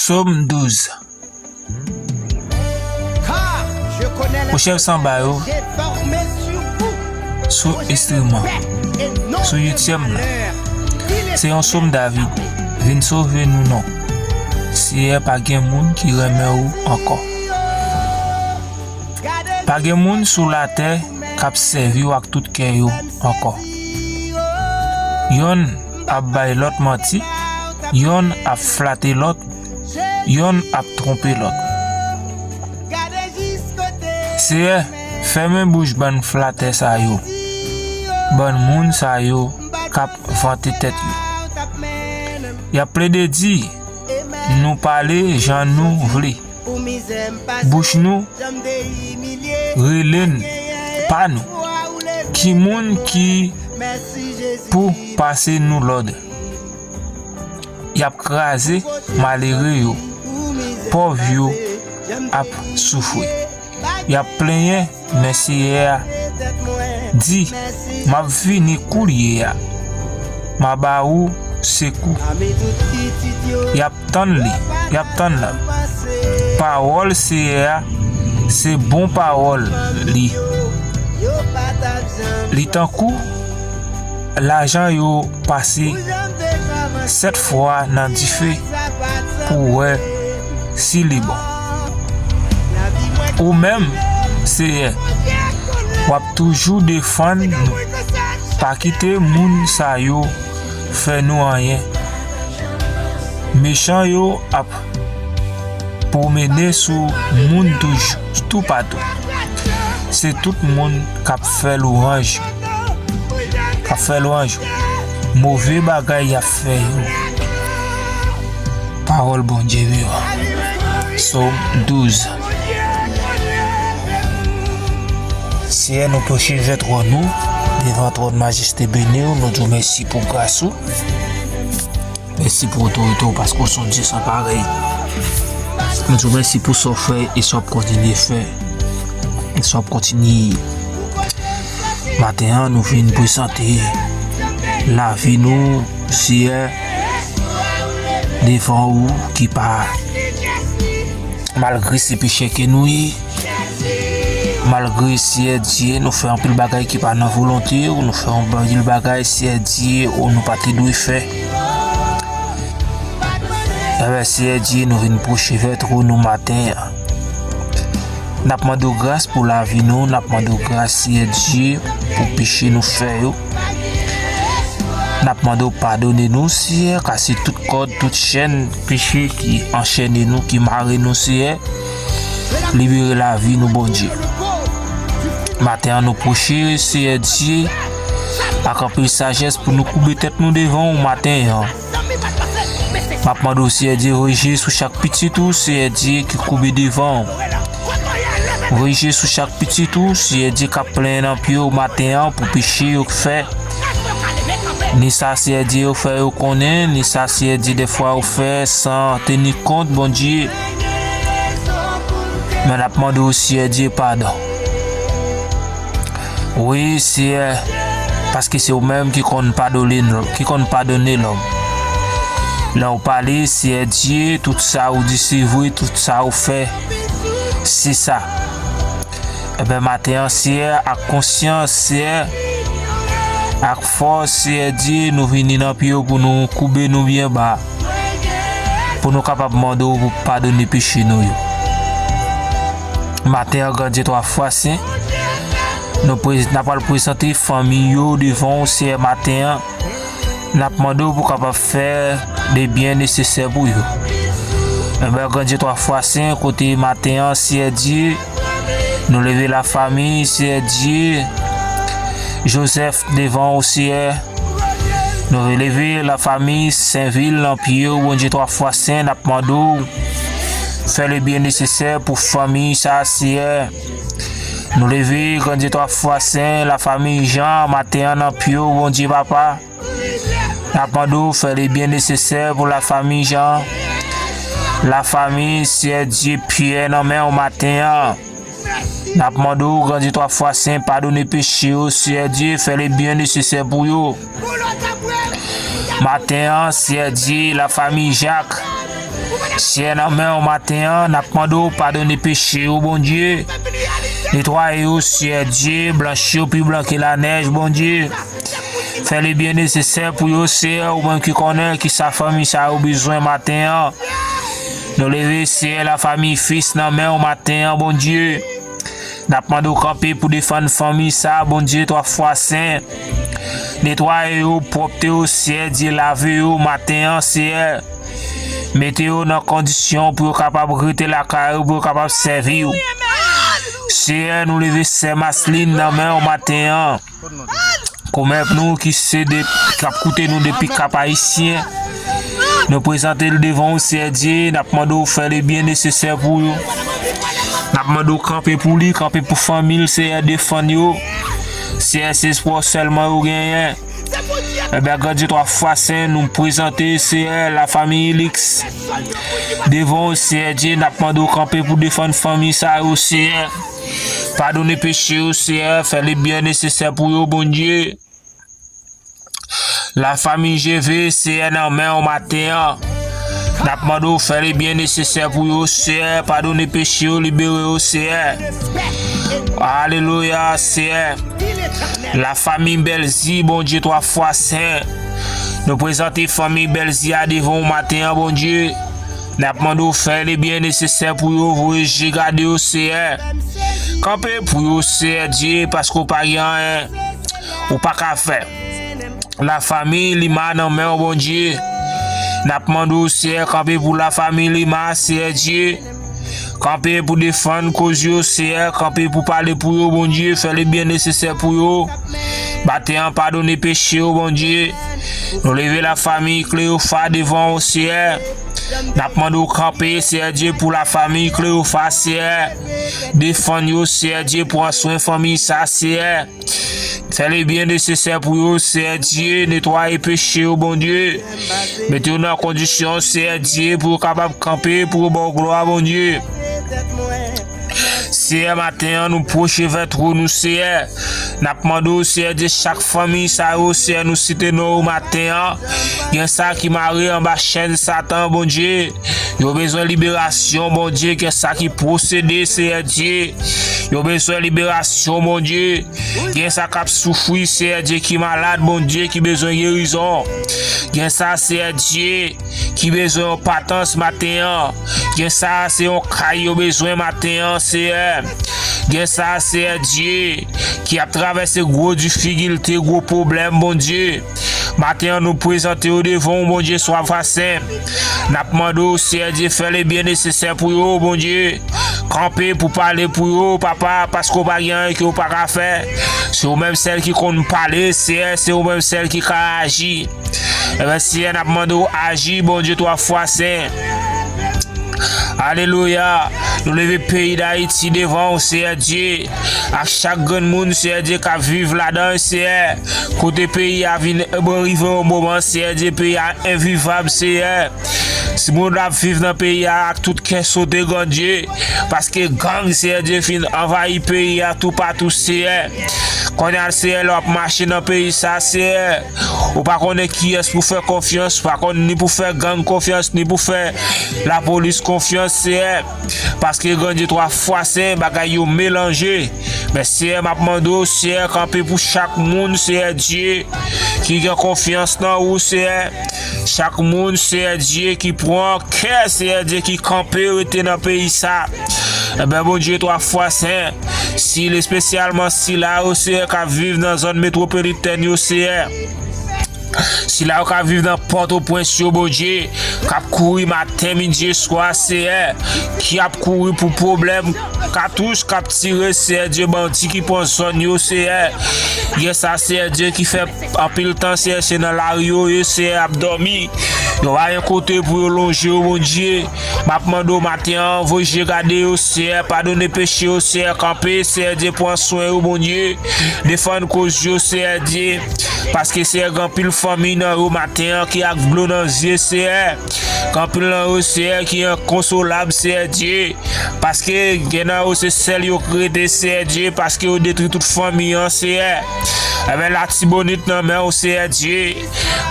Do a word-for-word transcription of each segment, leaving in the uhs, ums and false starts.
Sòm douz. Pou chèf sanba yo, sou enstriman, sou ityèm la, se yon sòm David. Vin sove nou non. Seyè, pa gen moun ki renmen ou ankò. Pa gen moun sou latè k ap sèvi w ak tout kè yo ankò. Yonn ap bay lòt manti, yonn ap flate lòt, yonn ap twonpe lòt. Seyè, fèmen bouch bann flatè sa yo, bann moun sa yo k ap vante tèt yo. Y ap plede di, nou pale jan nou vle. Bouch nou rele n pa nou. Ki moun ki pou pase nou lòd? Y ap kraze malere yo, pòv yo ap soufri. Y ap plenyen, men Seyè a di, m ap vini koulye a. M a ba ou sekou. Y ap tann li, y ap tann la. Pawòl Seyè a se bon pawòl li. Li tankou lajan yo pase sèt fwa nan dife pou wè si li bon. Ou menm, Seyè, w ap toujou defann nou. Pa kite moun sa yo fè nou anyen. Mechan yo ap pwomennen sou moun toujou, toupatou. Se tout moun k ap fè lwanj, k ap fè lwanj. Move bagay y ap fè yo. Pawòl Bondye vivan. Sòm douz. Seyè, nou pwoche vè twòn ou, devan twòn majeste beni w, nou di w mèsi pou gras ou. Mèsi pou otorite w, paske w se yon Dye san parèy. Nou di w mèsi pou sa w fè e sa w ap kontinye fè. E sa w ap kontinye. Maten an, nou vin prezante lavi nou, Seyè, devan ou ki pa, malgre se peche ke nou ye, malgre, Seyè Dye, nou fè anpil bagay ki pa nan volonte w, nou fè anpil bagay, Seyè Dye, ou nou pa te dwe fè. Enben, Seyè Dye, nou vin pwoche vè twòn ou maten an. N ap mande w gras pou lavi nou, n ap mande w gras, Seyè Dye, pou peche nou fè yo. N ap mande w padone nou, Seyè, kase tout kòd, tout chèn peche ki anchène nou, ki mare nou, Seyè. Libere lavi nou, Bondye. Maten an, nou pwoche, Seyè Dye, ak anpil sajès pou nou koube tèt nou devan w maten an. M ap mande w, Seyè Dye, voye je sou chak pitit ou, Seyè Dye, ki koube devan w. Voye je sou chak pitit ou, Seyè Dye, k ap plenyen nan pye w maten an pou peche yo fè. Ni sa, Seyè Dye, yo fè yo konnen, ni sa, Seyè Dye, dèfwa yo fè san teni kont, Bondye. Men n ap mande w, Seyè Dye, padon. Wi, Seyè, paske se ou menm ki konn padone, ki konn padone lòm. Lè w pale, Seyè Dye, tout sa ou di se vre, tout sa ou fè, se sa. Enben, maten an, Seyè, ak konsyans, Seyè, ak fòs, Seyè Dye, nou vini nan pye w pou nou koube nou byen ba, pou nou kapab mande w pou padone peche nou yo. Maten an, Gran Dye twa fwa sen, nou pre-, n ap pral prezante fanmi yo devan w, Seyè, maten an. N ap mande w pou kapab fè de byen nesesè pou yo. Enben, Gran Dye twa fwa sen, kote maten an, Seyè Dye, nou leve lafanmi, Seyè Dye, Joseph devan w, Seyè. Nou leve lafanmi Senvil nan pye w, Bondye twa fwa sen, n ap mande w fè le byen nesesè pou fanmi sa, Seyè. Nou leve, Gran Dye twa fwa sen, lafanmi Jan, maten an nan pye w, Bondye Papa. N ap mande w fè le byen nesesè pou lafanmi Jan. Lafanmi, Seyè Dye, Pyè nan men w maten an. N ap mande w, Gran Dye twa fwa sen, padone peche yo, Seyè Dye, fè le byen nesesè pou yo. Maten an, Seyè Dye, lafanmi Jak, Seyè, nan men w maten an, n ap mande w padone peche yo, Bondye. Netwaye yo, Seyè Dye, blanchi yo pi blan ke lanèj, Bondye. Fè le byen nesesè pou yo, Seyè, ou menm ki konnen kisa fanmi sa yo bezwen maten an. Nou leve, Seyè, lafanmi Fis nan men w maten an, Bondye. N ap mande w kanpe pou defann fanmi sa, Bondye, twa fwa sen. Netwaye yo, pwòpte yo, Seyè Dye, lave yo maten an, Seyè. Mete yo nan kondisyon pou yo kapab rete lakay ou, pou yo kapab sèvi w. Seyè, nou leve sè Maslin nan men w maten an. Kòmèt nou ki se de, k ap koute nou depi Kap Ayisyen. Nou prezante l devan w, Seyè Dye, n ap mande w fè le byen nesesè pou yo. N ap mande w kanpe pou li, kanpe pou fanmi l, Seyè, defann yo. Seyè, se espwa w sèlman yo genyen. Ebyen, Gran Dye twa fwa sen, nou prezante, Seyè, lafanmi Ilix devan w, Seyè Dye, n ap mande w kanpe pou defann fanmi sa yo, Seyè. Padone peche yo, Seyè, fè le byen nesesè pou yo, Bondye. Lafanmi Jeve, Seyè, nan men w maten an. N ap mande w fè le byen nesesè pou yo, Seyè. Padone peche yo, libere yo, Seyè. Alelouya, Seyè. Lafanmi Bèlzi, Bondye twa fwa sen. Nou prezante fanmi Bèlzi a devan w maten an, Bondye. N ap mande w fè le byen nesesè pou yo, voye je gade yo, Seyè. Kanpe pou yo, Seyè Dye, paske w pa gen anyen ou pa ka fè. Lafanmi Lima nan men w, Bondye. N ap mande w, Seyè, kanpe pou lafanmi Lima, Seyè Dye. Kanpe pou defann koz yo, Seyè. Kanpe pou pale pou yo, Bondye. Fè le byen nesesè pou yo. Maten an, padone peche yo, Bondye. Nou leve lafanmi Kleyofa devan w, Seyè. N ap mande w kanpe, Seyè Dye, pou lafanmi Kleyofa, Seyè. Defann yo, Seyè Dye, pran swen fanmi sa, Seyè. Fè le byen nesesè pou yo, Seyè Dye, netwaye peche yo, Bondye. Mete yo nan kondisyon, Seyè Dye, pou yo kapab kanpe, pou yo ba w glwa, Bondye. Seyè, maten an, nou pwoche vè twòn ou, Seyè. N ap mande w, Seyè Dye, chak fanmi sa yo, Seyè, nou site non yo maten an. Gen sa ki mare anba chèn Satan, Bondye. Yo bezwen liberasyon, Bondye. Gen sa ki posede, Seyè Dye. Yo bezwen liberasyon, Bondye. Gen sa k ap soufri, Seyè Dye, ki malad, Bondye, ki bezwen gerizon. Gen sa, Seyè Dye, ki bezwen yon patans maten an. Gen sa, se yon kay yo bezwen maten an, Seyè. Gen sa, Seyè Dye, ki ap travèse gwo difikilte, gwo pwoblèm, Bondye. Maten an, nou prezante yo devan w, Bondye, twa fwa sen. N ap mande w, Seyè Dye, fè le byen nesesè pou yo, Bondye. Kanpe pou pale pou yo, Papa, paske w pa gen anyen ke w pa ka fè. Se ou menm sèl ki konn pale, Seyè, se ou menm sèl ki ka aji. Ebyen, Seyè, n ap mande w aji, Bondye, twa fwa sen. Alelouya. Nou leve peyi Dayiti devan w, Seyè Dye. Ak chak grenn moun, Seyè Dye, k ap viv ladan, Seyè. Kote peyi a vin, bon, rive yon moman, Seyè Dye, peyi a envivab, Seyè. Si moun ap viv nan peyi a ak tout kè sote, Gran Dye, paske gang, Seyè Dye, fin anvayi peyi a toupatou, Seyè. Kounye a, Seyè, lè w ap mache nan peyi sa, Seyè, ou pa konnen kiyès pou fè konfyans, ou pa konn ni pou fè gang konfyans, ni pou fè lapolis konfyans, Seyè. Paske, Gran Dye, twa fwa sen, bagay yo melanje. Men, Seyè, m ap mande w, Seyè, kanpe pou chak moun, Seyè Dye, ki gen konfyans nan ou, Seyè. Chak moun, Seyè Dye, ki pran kè, Seyè Dye, ki kanpe rete nan peyi sa. Ebyen, Bondye, twa fwa sen, si, espesyalman sila yo, Seyè, k ap viv nan zòn metwopolitèn yo, Seyè. Sila yo k ap viv nan Pòtoprens yo, Bondye, k ap kouri maten, midi e swa, Seyè, ki ap kouri pou pwoblèm, katouch k ap tire, Seyè Dye, bandi ki pran zòn yo, Seyè. Gen sa, Seyè Dye, ki fè anpil tan, Seyè, se nan lari yo ye, Seyè, ap dòmi. Yo pa gen kote pou yo lonje yo, Bondye. M ap mande w maten an, voye je gade yo, Seyè, padone peche yo, Seyè, kanpe, Seyè Dye, pran swen yo, Bondye. Defann koz yo, Seyè Dye. Paske, Seyè, gen anpil fanmi nan yo maten an ki ak dlo nan zye, Seyè. Gen anpil nan yo, Seyè, ki enkonsolab, Seyè Dye. Paske gen nan yo se sèl yo k rete, Seyè Dye, paske yo detwi tout fanmi an, Seyè. Enben, Latibonit nan men w, Seyè Dye.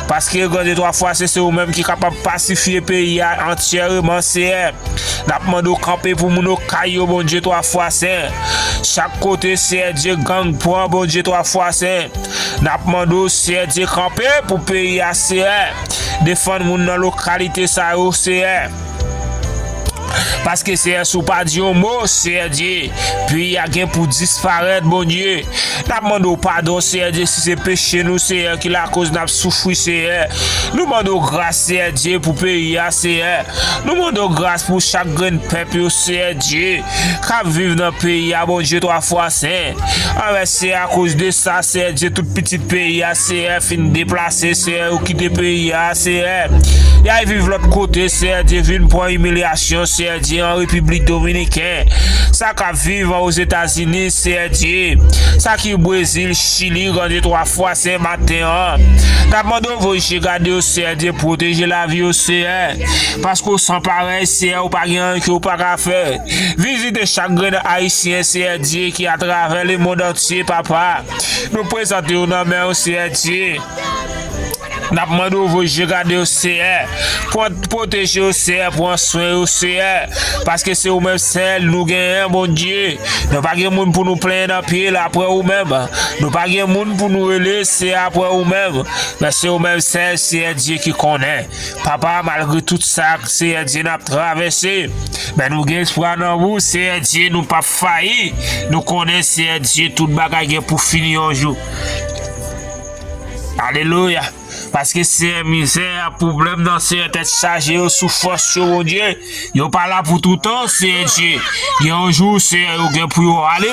Paske, Gran Dye twa fwa sen, se ou menm ki kapab pasifye peyi a antyèman, Seyè. N ap mande w kanpe pou moun Okay yo, Bondye twa fwa sen. Chak kote, Seyè Dye, gang pran, Bondye twa fwa sen. N ap mande w, Seyè Dye, kanpe pou peyi a, Seyè. Defann moun nan lokalite sa yo, Seyè. Paske, Seyè, si w pa di yon mo, Seyè Dye, peyi a gen pou disparèt, Bondye. N ap mande w padon, Seyè Dye, si se peche nou, Seyè, ki lakoz n ap soufri, Seyè. Nou mande w gras, Seyè Dye, pou peyi a, Seyè. Nou mande w gras pou chak grenn pèp yo, Seyè Dye, k ap viv nan peyi a, Bondye twa fwa sen. Anben, se akoz de sa, Seyè Dye, tout pitit peyi a, Seyè, fin deplase, Seyè, yo kite peyi a, Seyè. Y al viv lòt kote, Seyè Dye, vin pran imilyasyon, Seyè Dye, an Repiblik Dominiken. Sa k ap viv Ozetazini, Seyè Dye. Sa ki Brezil, Chili, Gran Dye twa fwa sen maten an. N ap mande w voye je gade yo, Seyè Dye, pwoteje lavi yo, Seyè. Paske w san parèy, Seyè, ou pa gen anyen ke w pa ka fè. Vizite chak grenn Ayisyen, Seyè Dye, ki atravè lemonn antye, papa. Nou prezante yo nan men w, Seyè Dye. N ap mande w voye je gade yo, Seyè. Pran, pwoteje yo, Seyè. Pran swen yo, Seyè. Paske se ou menm sèl nou genyen, Bondye. Nou pa gen moun pou nou plenyen nan pye l apre ou menm. Nou pa gen moun pou nou rele, Seyè, apre ou menm. Men se ou menm sèl, Seyè Dye, ki konnen. Papa, malgre tout sa, Seyè Dye, n ap travèse, men nou gen espwa nan ou, Seyè Dye, nou p ap fayi. Nou konnen, Seyè Dye, tout bagay gen pou fini yon jou. Alelouya. Paske, Seyè, mizè a, pwoblèm nan, Seyè, tèt chaje yo, soufrans yo, Bondye, yo pa la pou toutan, Seyè Dye. Gen yon jou, Seyè, yo gen pou yo ale.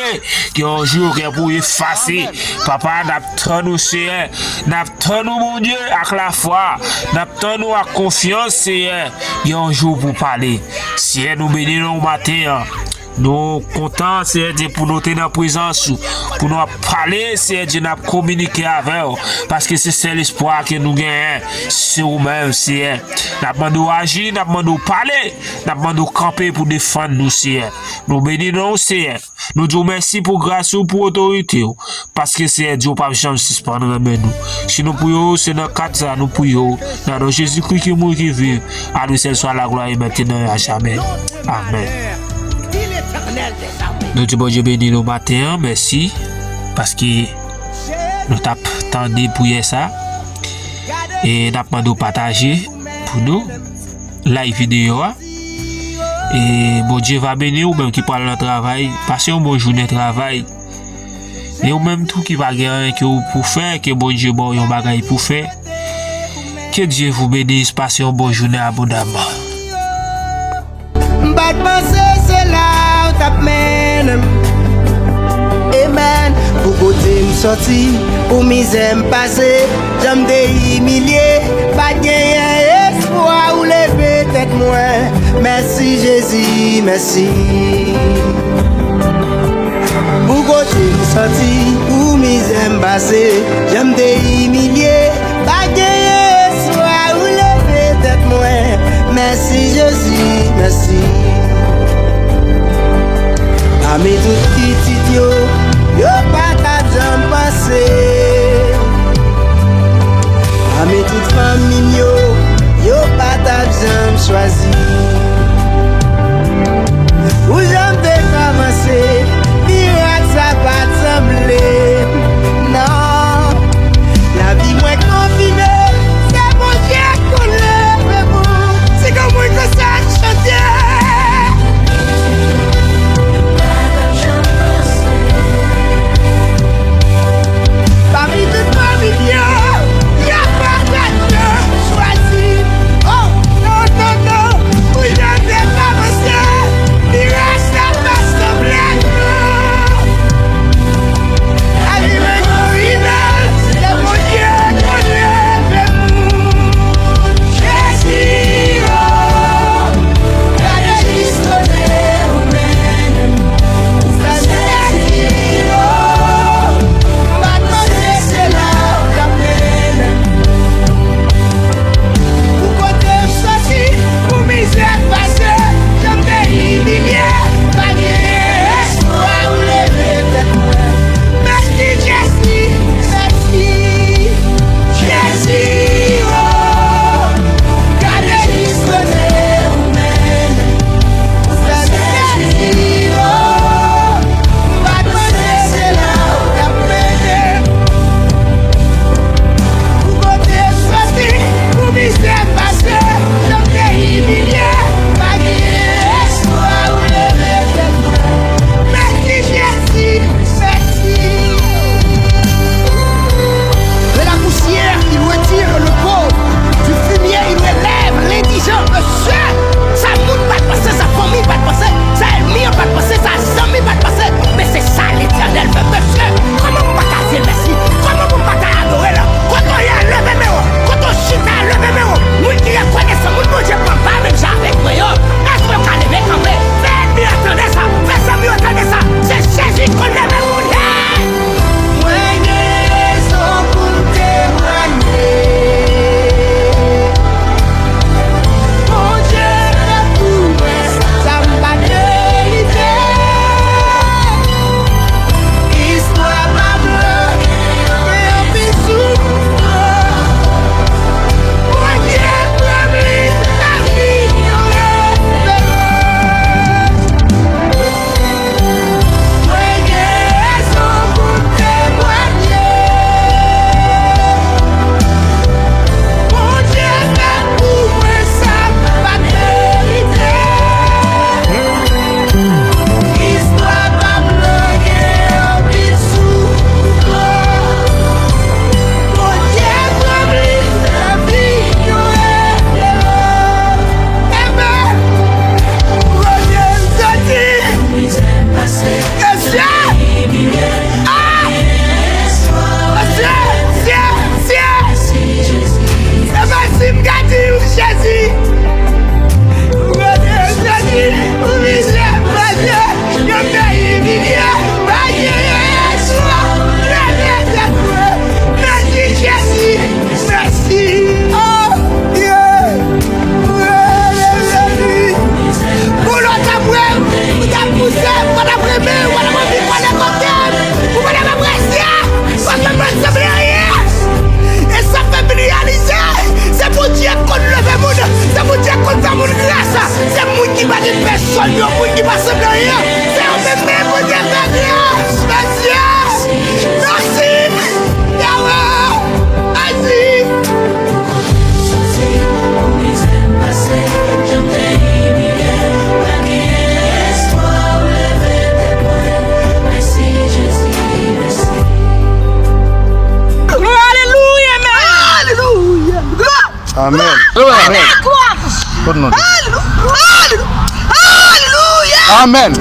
Gen yon jou, yo gen pou yo efase. Papa, n ap tann ou, Seyè. N ap tann ou, Bondye, ak lafwa. N ap tann ou ak konfyans, Seyè. Gen yon jou pou pale. Seyè, nou beni non w maten an. Nou kontan, Seyè Dye, pou nou te nan prezans ou. Pou nou ap pale, Seyè Dye, n ap kominike avè w. Paske se sèl espwa ke nou genyen. Se ou menm, Seyè. N ap mande w aji, n ap mande w pale. N ap mande w kanpe pou defann nou, Seyè. Nou beni non w, Seyè. Nou di w mèsi pou gras ou, pou otorite w. Paske, Seyè Dye, ou p ap janm sispann renmen nou. Si nou priye w, se nan kad sa nou priye w. Nan non Jezikri ki mouri, ki viv, a li sèl swa laglwa e mentnan e a jamè. Amèn. Nou di Bondye beni nou maten an, mèsi. Paske nou t ap tande priyè sa. E n ap mande w pataje pou nou like videyo a. E Bondye va beni w, ou menm ki pral nan travay. Pase yon bon jounen travay. E ou menm tou ki pa gen anyen ke w pou fè, ke Bondye ba w yon bagay pou fè. Que Dieu vous bénisse, pase yon bon jounen abondaman. M pa t panse se la ou t ap mennen m. Amen. Pou kote m sòti, pou mizè m pase, jan m te imilye, pa t genyen espwa ou leve tèt mwen. Mèsi Jezi, mèsi. Pou kote m sòti, pou mizè m pase, jan m te imilye, pa genyen espwa ou leve tèt mwen. Mèsi Jezi, mèsi. Pami tout pitit yo, yo pa t ap janm panse. Pami tout fanmi m yo, yo pa t ap janm chwazi. Pou jan m te kòmanse, mirak sa pa t sanble. Non, lavi mwen Sèl yon moun ki pa sanble anyen, se ou menm, men Bondye beni. Mèsi, mèsi, Yahweh, mèsi. Alelouya, men. Alelouya. Amèn. Amèn. Amèn. Kot nou? Alelouya. Alelouya. Amèn.